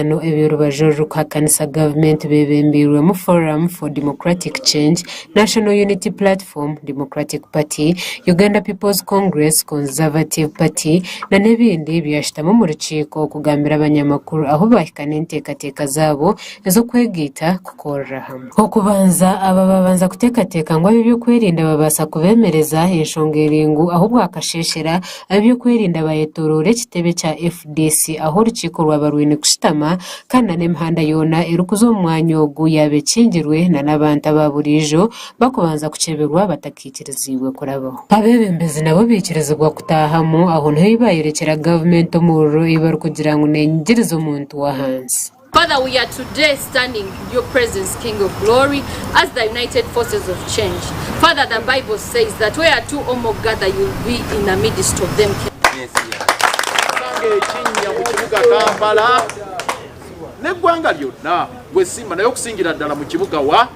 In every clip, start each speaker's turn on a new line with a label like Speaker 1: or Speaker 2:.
Speaker 1: bitaano eby'orubaju orurikuhakanisa gavumenti beebembeirwemu Forum for Democratic Change, National Unity Platform, Democratic Party, Uganda People's Congress, Conservative Party n'ebindi byashutama omu rukiiko kugambira abanyamakuru ahu baahika n'enteekateeka zaabo ez'okwegaita kukorera hamwe. Okubanza, aba babanza kuteekateeka ngu ab'eby'okwerinda babaasa kubeemereza, enshonga eri ngu ahu bwakasheeshera, ab'eby'okwerinda bayetoroora ekitebe kya FDC ahu orukiiko rwaba rwine kushutama kandi na n'emihanda yoona erikuza omu mwanya ogu yaaba ekingirwe na n'abantu aba buriijo bakubanza kukyeberwa batakaikiriziibwe kurabaho. Abeebembezi nabo baikirizibwa kutaahamu aho niho ei baayorekyera gavumenti omuriro ei barikugira ngu neenyigiriza omuntu w'ahansi.
Speaker 2: Father, we are today standing in your presence, King of Glory, as the United Forces of Change. Father, the Bible says that where two or more gather, you'll be in the midst of them.
Speaker 3: Osanga ekinnya mu kibuga Kampala n'eggwanga lyonna gwe simba naye okusingira ddala mu kibuga wa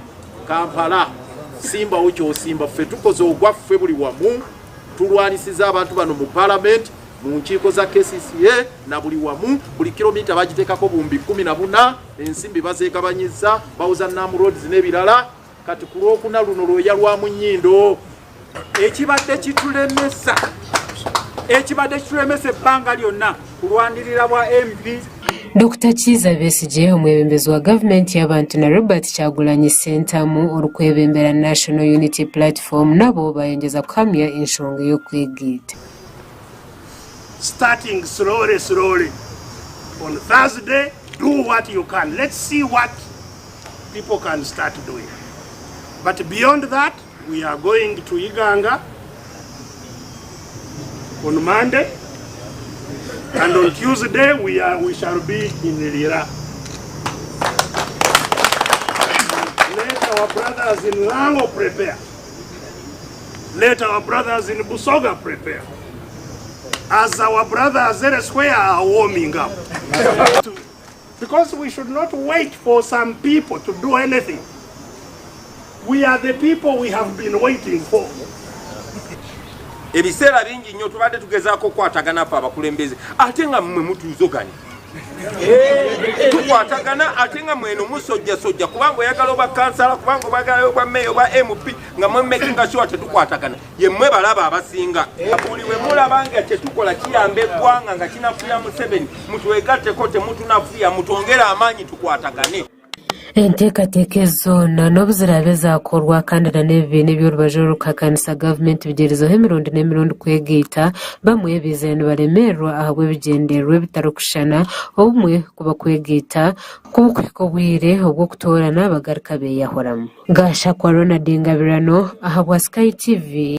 Speaker 3: Kampala simbawo ky'osimba ffe tukoze ogwaffe buli wamu tulwanisiza abantu bano mu palamenti mu nkiiko za KCCA na buli wamu buli kilomita bagiteekako buwumbi 14 ensimbi bazeegabanyizza bawuza Nam Roads n'ebirala kati ku lwokuna luno lwoya lwa mu nnyindo.
Speaker 4: Ekibadde kitulemesa ekibadde kitulemesa ebbanga lyonna kulwanirira bwa MP.
Speaker 1: Dokita Kiiza Besigye omwebembezi wa gavumenti y'abantu na Robert Kyagulanyi Ssentamu orikwebembera National Unity Platform nabo bayongyeza kuhamya enshonga ey'okwegaita.
Speaker 5: Starting slowly slowly on Thursday do what you can let's see what people can start doing but beyond that we are going to Iganga on Monday and on Tuesday we are we shall be in Lira. Let our brothers in Lango prepare. Let our brothers in Busoga prepare. As our brothers elsewhere are warming up. Because we should not wait for some people to do anything. We are the people we have been waiting for.
Speaker 6: Ebiseera bingi nnyo tubadde tugezaako okukwatagana ffe abakulembeze ate nga mmwe mutuuzoganya. Tukwatagana ate nga mweno musojjasojja kubanga oyagala obwa kansala, kubanga obagala obwa meeya, obwa MP nga mwe makinga sure tetukwatagana. Ye mmwe balaba abasinga. Buli we mulaba nga kyetukola kiyamba eggwanga nga kinafuya Museveni, mutwegatteko temutunafuya, mutwongere amaanyi tukwatagane.
Speaker 1: Enteekateeka ezi zoona n'obu ziraabe zaakorwa kandi na n'ebibiina eby'orubaju orurikuhakanisa gavumenti bigyerizeho emirundi n'emirundi kwegaita, bamwe baizire nibaremererwa ahabw'ebigyendererwa ebitarikushushana obumwe kuba kwegaita ku burikuhika obwire obw'okutoorana bagaruka beeyahuramu. Gashakwa Ronald Ngabirano ahabwa Sky TV.